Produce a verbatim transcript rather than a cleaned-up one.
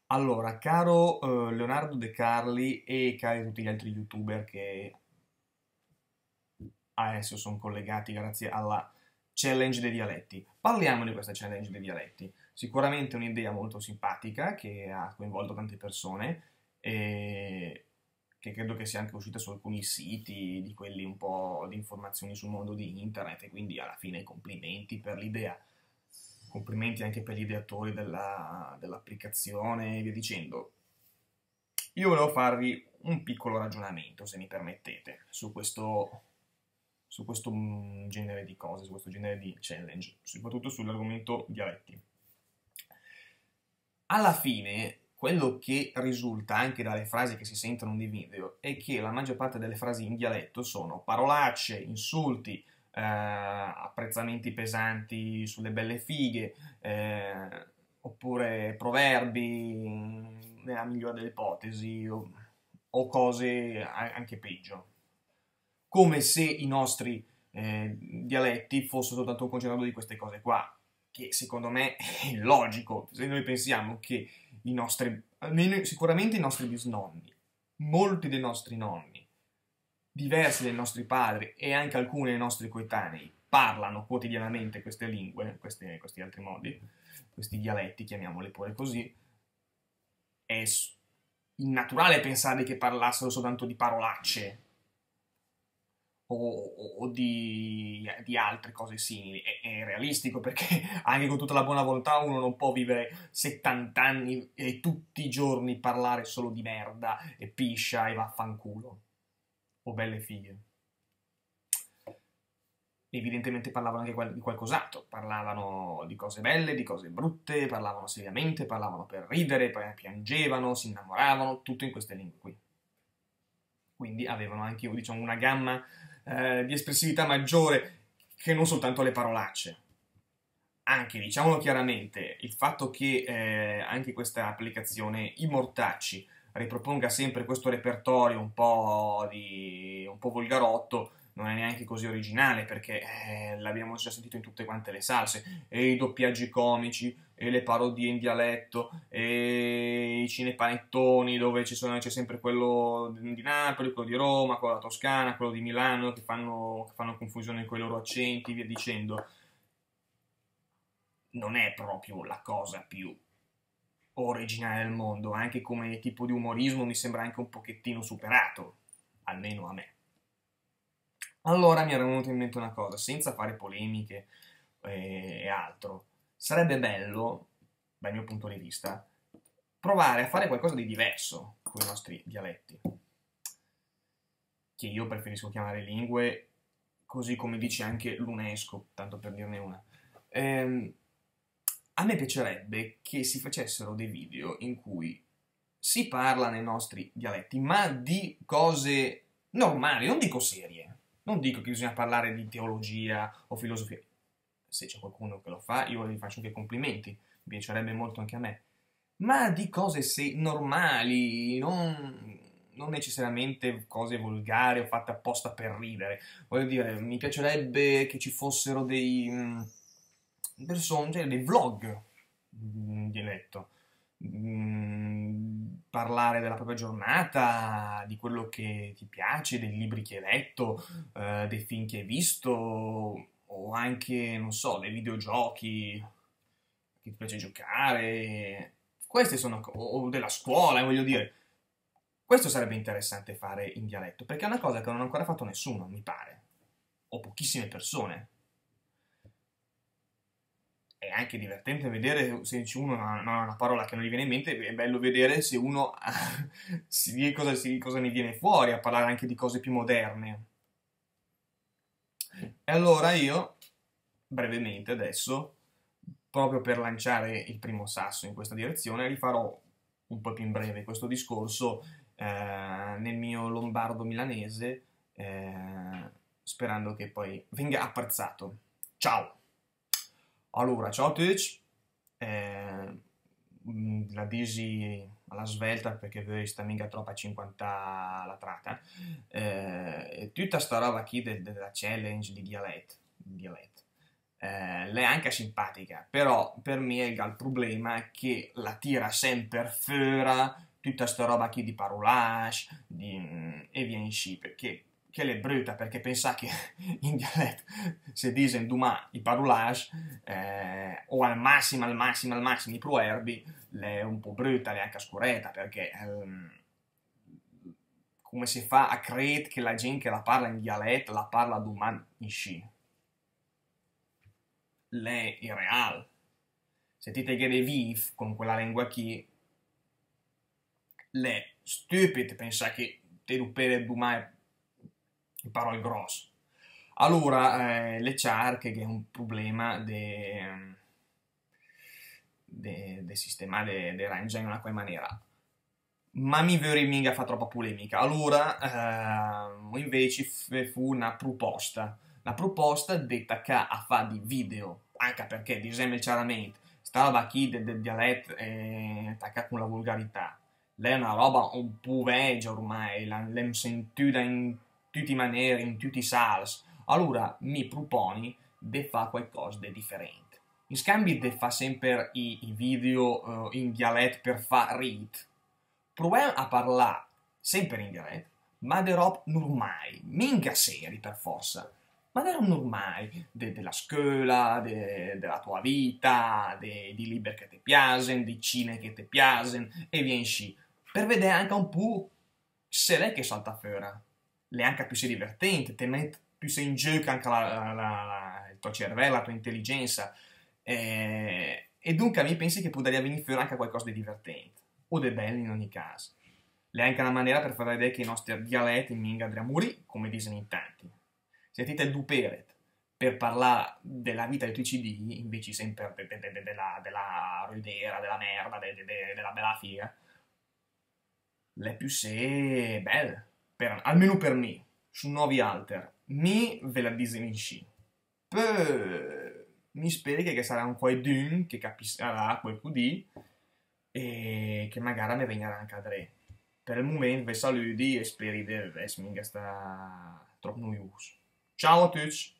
Allora, caro, eh, Leonardo De Carli e cari tutti gli altri youtuber che adesso son collegati grazie alla challenge dei dialetti. Parliamo di questa challenge dei dialetti. Sicuramente un'idea molto simpatica che ha coinvolto tante persone e che credo che sia anche uscita su alcuni siti, di quelli un po' di informazioni sul mondo di internet, e quindi alla fine complimenti per l'idea. Complimenti anche per gli ideatori della, dell'applicazione e via dicendo. Io volevo farvi un piccolo ragionamento, se mi permettete, su questo, su questo, mm, genere di cose, su questo genere di challenge, soprattutto sull'argomento dialetti. Alla fine, quello che risulta anche dalle frasi che si sentono nei video è che la maggior parte delle frasi in dialetto sono parolacce, insulti, eh, apprezzamenti pesanti sulle belle fighe, eh, oppure proverbi, mm, nella migliore delle ipotesi, o, o cose a-, anche peggio. Come se i nostri, eh, dialetti fossero soltanto un concentrato di queste cose qua, che secondo me è illogico, se noi pensiamo che i nostri, almeno sicuramente i nostri bisnonni, molti dei nostri nonni, diversi dei nostri padri e anche alcuni dei nostri coetanei parlano quotidianamente queste lingue, queste, questi altri modi, questi dialetti, chiamiamoli pure così, è s-, innaturale pensare che parlassero soltanto di parolacce o, o, o di, di altre cose simili. È, è realistico, perché anche con tutta la buona volontà uno non può vivere settanta anni e tutti i giorni parlare solo di merda e piscia e vaffanculo. O belle fighe. Evidentemente parlavano anche qual-, di qualcos'altro, parlavano di cose belle, di cose brutte, parlavano seriamente, parlavano per ridere, pa-, piangevano, si innamoravano, tutto in queste lingue qui. Quindi avevano anche, diciamo, una gamma, eh, di espressività maggiore che non soltanto le parolacce. Anche, diciamolo chiaramente, il fatto che, eh, anche questa applicazione, i mortacci, riproponga sempre questo repertorio un po' di, un po' volgarotto, non è neanche così originale, perché, eh, l'abbiamo già sentito in tutte quante le salse, e i doppiaggi comici, e le parodie in dialetto, e i cinepanettoni dove ci sono, c'è sempre quello di Napoli, quello di Roma, quello della Toscana, quello di Milano, che fanno, che fanno confusione coi loro accenti, via dicendo. Non è proprio la cosa più originale del mondo, anche come tipo di umorismo mi sembra anche un pochettino superato, almeno a me. Allora mi era venuto in mente una cosa, senza fare polemiche, eh, e altro, sarebbe bello, dal mio punto di vista, provare a fare qualcosa di diverso con i nostri dialetti, che io preferisco chiamare lingue, così come dice anche l'UNESCO, tanto per dirne una. Ehm, a me piacerebbe che si facessero dei video in cui si parla nei nostri dialetti, ma di cose normali, non dico serie, non dico che bisogna parlare di teologia o filosofia. Se c'è qualcuno che lo fa, io gli faccio anche complimenti, mi piacerebbe molto anche a me. Ma di cose se-, normali, non, non necessariamente cose volgari o fatte apposta per ridere. Voglio dire, mi piacerebbe che ci fossero dei, mm, persone, cioè dei vlog, mm, in dialetto. Mm, parlare della propria giornata, di quello che ti piace, dei libri che hai letto, eh, dei film che hai visto, o anche, non so, dei videogiochi che ti piace giocare. Queste sono co-, o, o della scuola, voglio dire. Questo sarebbe interessante fare in dialetto, perché è una cosa che non ha ancora fatto nessuno, mi pare, o pochissime persone. È anche divertente vedere se uno non ha, non ha una parola che non gli viene in mente, è bello vedere se uno si, cosa, si, cosa ne viene fuori, a parlare anche di cose più moderne. E allora io, brevemente adesso, proprio per lanciare il primo sasso in questa direzione, rifarò un po' più in breve questo discorso, eh, nel mio lombardo milanese, eh, sperando che poi venga apprezzato. Ciao! Alura, ciao a tücc. Eh, mm, la disi a la svelta perché vöri stà minga tropp a cinquanta a la trata. Eh, e tüta sta roba chì de, de, della challenge di dialett, dialett. Eh, l'è anca simpatica, però per mi el gh'ha el problema che la tira semper föra tüta sta roba chì di parulàcc, di, mm, e via inscì, perché, che l'è brüta, perché pensà che in dialet se disen dumà i parulàcc, eh, o al massim, al massim, al massim i pruerbi, l'è un pò brüta, l'è anca scureta, perché, ehm, come se fa a crèd che la gent che la parla in dialet la parla dumà inscì? L'è irreal. Se ti te gh'è de vìv con quela lengua chì, l'è stüpid pensà che te dupered dumà i parol gross. Alura, eh, l'è ciar che gh'è un problema de, de, de sistemà, de, de rangià in una quai manera. Ma mi vöri minga fà tropa pulemica. Alura, ehm, invece f-, fu una pruposta. Una pruposta de tacà a fà di video, anca perché, disèmel ciarament, sta roba chì de, de dialet, eh, tacà con la vulgarità, l'è una roba un pò vegia ormai, la, l'em sentüda in tüti i maneri, in tüti i sals. Alura mi pruponi de fà quaicoss de diferent. In scambi de fà semper i, i video, eh, in dialet per fà rid, pruvem a parlà semper in dialet, ma de rob nurmai, minga seri per forsa, ma de rob nurmai, de, de la scöla, de, de la toa vita, de, di liber che te piasen, di cine che te piasen, e via inscì, per vedè anca un pò se l'è che salta föra. L'è anca püssé divertent, te met püssé in giöch anca la, la, la, la, el tò cervel, la toa inteligenza. E, e dunca mi pensi che pudaria vegnì föra anca quaicoss de divertent, o de bel in ogni cas. L'è anca una manera per fà vedè che i noster dialet minga dré a murì, come disen in tanti. Se ti te dupered per parlà de la vita de tücc i dì, invece semper de, de, de, de, de la, de la rüdera, de la merda, de, de, de, de la bela figa, l'è püssé bel, per, almeno per mi, su no vialter, mi ve la disen inscì. Pö mi speri che ghe sarà un quaidün che capissarà quel che dì e che magara me vegnarà anca dré. Per el mument ve salüdi e speri de vess minga stà tropp nuius. Ciao a tücc!